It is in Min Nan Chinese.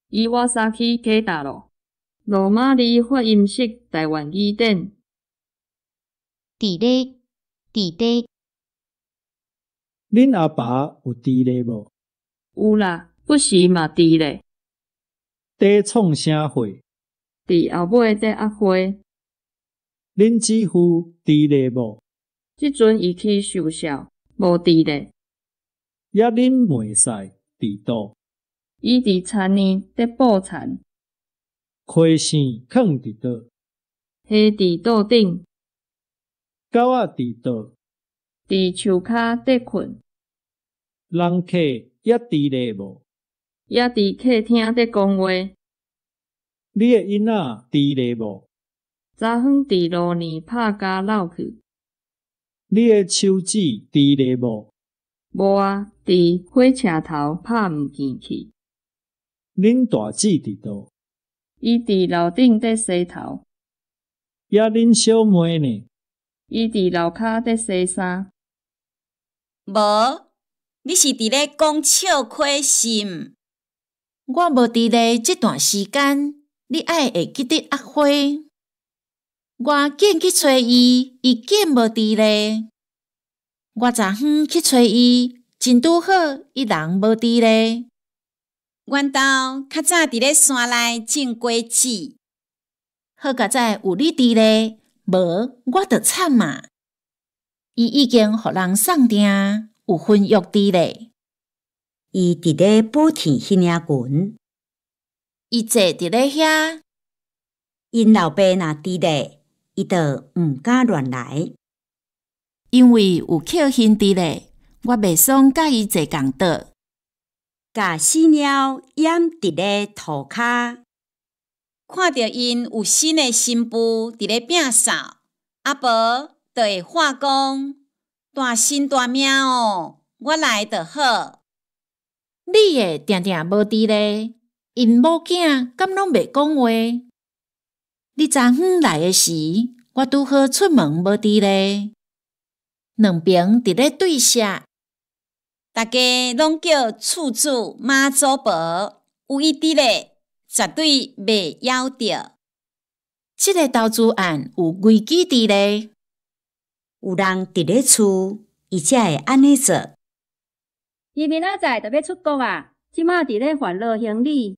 伊瓦薩去假大咯。羅馬字發音式台灣語典。佇咧，佇咧。恁阿爸有佇咧無？有啦，不時嘛佇咧。佇創啥貨？佇後尾咧壓花。恁姊夫佇咧無？這陣伊去壽數，無佇咧。抑恁妹婿佇佗？伊佇田裡咧捕蠶。溪瀉囥佇佗？蝦佇桌頂。狗仔佇佗？佇樹跤咧睏。人客猶佇咧無？猶佇客廳咧講話。你的囡仔佇咧無？昨昏佇路呢拍交落去。你的手指佇咧無？無啊，佇火車頭拍毋見去。恁大姊佇佗？伊佇樓頂咧洗頭。抑恁小妹呢？伊佇樓跤咧洗衫。無，你是佇咧講笑話是毋？我無佇咧這段時間，你愛會記得阿花。我緊去揣伊，伊竟無佇咧。我昨昏去揣伊，真拄好，伊人無佇咧。阮兜較早佇咧山內種果子。好佳哉有你佇咧，無我就慘啊！伊已經予人送訂，有婚約佇咧。伊佇咧補天彼領裙。伊坐佇咧遐。𪜶老爸若佇咧，伊就毋敢亂來。因為有克興佇咧，我袂爽佮伊坐仝桌。共死貓掩佇咧塗跤。看著𪜶有新的新婦佇咧摒掃，阿婆就會喊講：大身大命哦，我來就好。你的定定無佇咧，𪜶某囝敢攏袂講話？你昨昏來的時，我拄好出門無佇咧。兩爿佇咧對射。逐家攏叫厝主媽祖婆，有伊佇咧，絕對袂枵著。這个投資案有危機佇咧。有人佇咧厝，伊才會按呢做。伊明仔載就欲出國矣，這馬佇咧煩惱行李。